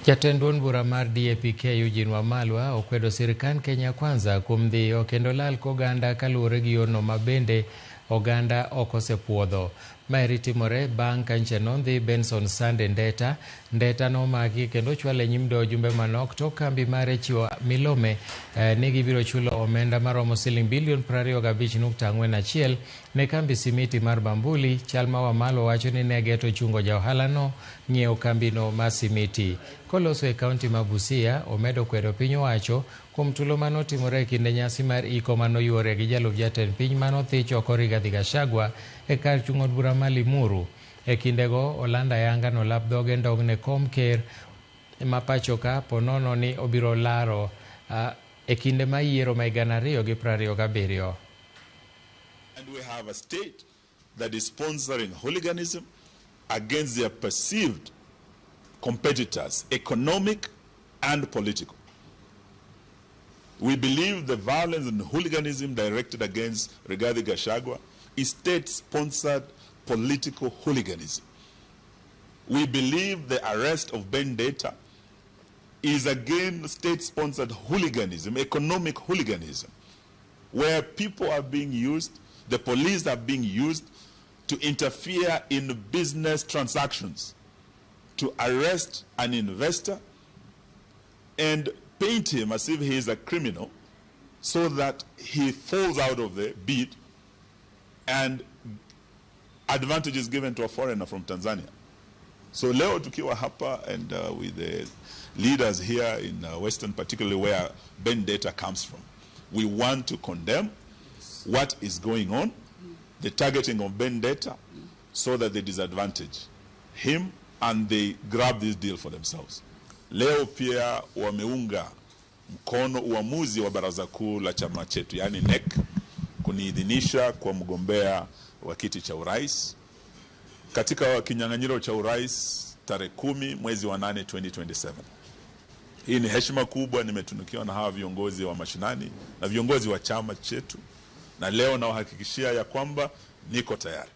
Jatend duond bura mar DAP-K Eugene Wamalwa okwedo sirkand Kenya Kwanza kuom dhiyo kendo lal koganda kaluwore gi yorno ma bende oganda ok osepuodho. Maeri timore bang' ka nche nondhi Benson Sande Ndeta. Ndeta nomaki kendo ochwale nyim doho jumbe manok tok kambi mare chiwo milome ni gibiro chulo omenda maromo siling bilion 25.41 ne kambi simiti mar Bambuli. Chal ma Wamalwa wacho ni ne geto chungo ja ohalano ng'iewo kambino mar simiti. Koloso e kaunti ma Busia, omedo kwedo piny owacho kuom tulo manotimore e kinde nyasi mar iko manoyuore gi jalup jatend piny manothich oko Rigathi Gachagua e kar chung' od bura ma Limuru. E kindego, olando ayanga nolap dhoge ndong' ne kom ker ma pacho ka ponono ni obiro laro e kinde ma yiero ma 2027. And we have a state that is sponsoring hooliganism against their perceived competitors, economic and political. We believe the violence and hooliganism directed against Rigathi Gachagua is state-sponsored political hooliganism. We believe the arrest of Ben Ndeta is again state-sponsored hooliganism, economic hooliganism, where people are being used, the police are being used to interfere in business transactions, to arrest an investor and paint him as if he is a criminal so that he falls out of the bid and advantage is given to a foreigner from Tanzania. So leo tukiwa hapa and with the leaders here in Western, particularly where Ben Ndeta comes from, we want to condemn what is going on, the targeting of Ben Ndeta, so that they disadvantage him and they grab this deal for themselves. Leo pia wameunga mkono uamuzi wa baraza kuu la chama chetu, yani NEC, kuniidhinisha kwa mgombea wa kiti cha urais katika kinyang'anyiro cha urais tarehe 10 mwezi wa 8 2027. Hii ni heshima kubwa nimetunukiwa na hawa viongozi wa mashinani na viongozi wa chama chetu, na leo nawahakikishia ya kwamba niko tayari.